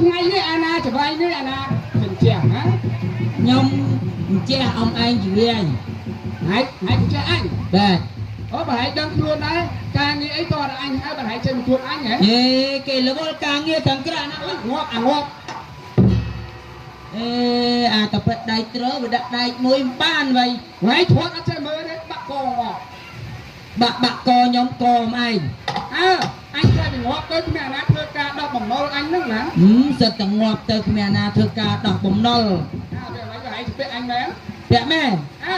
ថ្ងៃនេះអាណាចវាយនេះអាណាមិនចេះហ៎ ខ្ញុំចេះអ៊ំឯងជាវាយ ហើយហើយចេះអញ បាទ អូបើហើយដឹងខ្លួនដែរការងារអីតើអញហើយបើហើយចេញមកជួបអញហ៎ ហេគេរវល់ការងារខាងក្រៅណា ងាប់អាងាប់ អេអាតប៉ិតដៃត្រវាដាក់ដែកមួយមិនបានវៃ ហើយធាត់អត់ចេះមើលទេបាក់កងាប់ បាក់បាក់កខ្ញុំកអ៊ំឯង អើអញចេះតែងាប់ទៅគ្មានអាណាធ្វើការដោះបំណុលអញហ្នឹងណា សិតតែងាប់ទៅគ្មានអាណាធ្វើការដោះបំណុល អើវាមិនក៏ហើយពាក់អញមែន ពាក់មែន អើ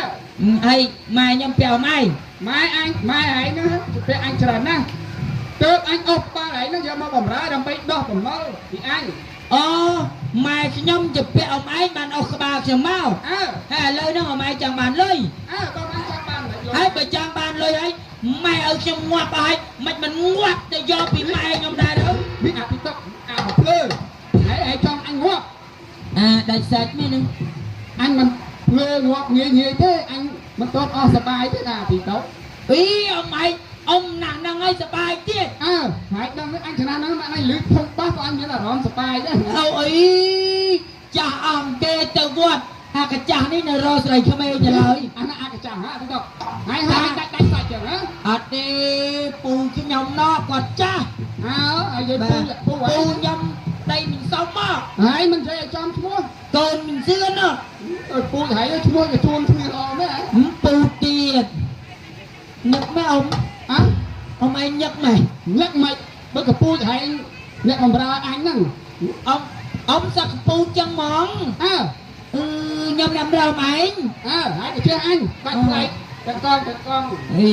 ហើយម៉ែខ្ញុំពាក់អ៊ំឯង ម៉ែអញម៉ែឯងហ្នឹងពាក់អញច្រើនណាស់ទើបអញអស់ក្បាលឯងហ្នឹងយកមកបំរើដើម្បីដោះបំណុលពីអញ អូម៉ែខ្ញុំជាពាក់អ៊ំឯងបានអស់ក្បាលខ្ញុំមក អើ ហើយឥឡូវហ្នឹងអ៊ំឯងចង់បានលុយ អើបងអញចង់បានលុយ ហើយបើចង់បានលុយហើយម៉ែឲ្យខ្ញុំងាប់ហើយមិនមិនងាប់ទៅយកពីម៉ែខ្ញុំដែរទៅ មានអាទីតុកអាមកភ្លើហើយឯងចង់អញងាប់ អាដាច់សាច់មែនហ្នឹង អញមិនភ្លើងាប់ងាយងាយទេអញមិនទាន់អស់សបាយទេណាទីតុក អីអ៊ំឯងអ៊ំណាស់ហ្នឹងហើយសបាយទៀត អើហើយដឹងអញចំណាស់ហ្នឹងអញលឺធំបាសក៏អញមានអារម្មណ៍សបាយដែរ អូអីចាស់អង្គគេទៅវត្តអាកាចាស់នេះនៅរកស្រីក្មេងទៅហើយ អាណាអាកាចាស់ហ៎ទីតុកហើយហើយដាច់ដាច់សាច់ចឹងហ៎ អត់ទេពូខ្ញុំណោះគាត់ចាស់ អើហើយយាយពូពូ ពូខ្ញុំដីមិនសមមក ហើយមិននិយាយឲ្យចំឈ្មោះ កូនមិនសឿនណោះ ពូហើយឈ្មោះគេជួនគ្នាល្អមែន ពូទៀតញឹកមែនអ៊ំ អើ អ៊ំឯងញឹកមែន ញឹកមិនបើកពូហើយអ្នកបំរើអញហ្នឹង អ៊ំអ៊ំសឹកពូចឹងហ្មង អើ អឺខ្ញុំអ្នករើមឯង អើហើយទៅចេះអញបាច់ថ្លៃទាំងកង់ទាំងកង់ អី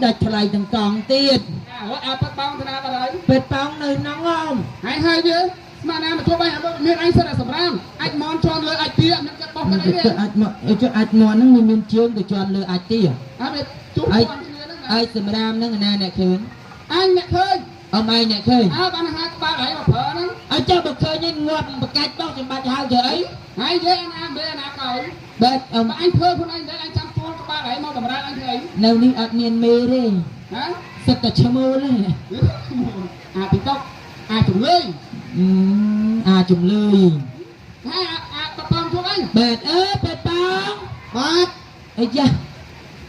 ដាច់ថ្លៃទាំងកង់ទៀត អើអាប៉ិតប៉ោងទៅណាបាត់ហើយ ពេតប៉ោងនៅក្នុងអ៊ំ ហើយហើយវាស្មានណាមកជួបអញមានអញសិតតែសម្រាមអាចមន់ជន់លើអាចទាមានកាត់បោះកាត់អីទេ អាចមកចុះអាចមន់ហ្នឹងមានជើងទៅជន់លើអាចទា អើវាជួបជន់គ្នាហ្នឹង ហើយសម្រាមហ្នឹងណាអ្នកឃើញ អញអ្នកឃើញ អ៊ំឯងអ្នកឃើញ អើបានហៅក្បាលឯងមកប្រើហ្នឹង អើចុះបើឃើញឯងងាប់បកាច់បោះសម្បត្តិហៅធ្វើអី ហើយនិយាយអាណាមេអាណាកោយ បាទអ៊ំ អញធ្វើខ្លួនឯងដែរអញចាំជួលក្បាលឯងមកបំរើអញធ្វើអី នៅនេះអត់មានមេទេ ហ៎ សិតតែឈ្មោលទេ អាទីតុកអាជំលឿយ អាជំលឿយ ហើយអាបបងជួបអញ បាទអើបបង បាទ អីចា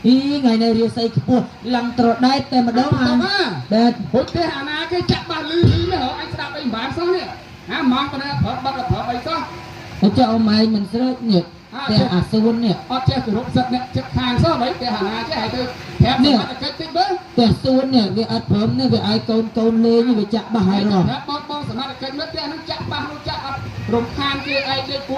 អីថ្ងៃនេះរាសីខ្ពស់ឡើងត្រដែតតែម្ដង អា បាទ ហុចទេអាណាគេចាក់បាសលឺលឺនេះហ៎អញស្ដាប់អីមិនបានសោះនេះហាម៉ងប៉ុណ្ណាប្រើបាត់ប្រើអីសោះ ចុះអ៊ំឯងមិនស្រេចនេះតែអាសួននេះ អត់ចេះគោរពសិទ្ធិអ្នកចិត្តខាងសោះអ្វីតែអាណាចេះហើយទៅប្រាប់សមត្ថកិច្ចតិចមើល តែសួននេះវាអត់ព្រមនេះវាឲ្យកូនកូនលេងវាចាក់បាសហើយរ ប្រាប់បងបងសមត្ថកិច្ចមើលផ្ទះហ្នឹងចាក់បាសនោះចាក់អត់រំខានគេឯងដេកពួ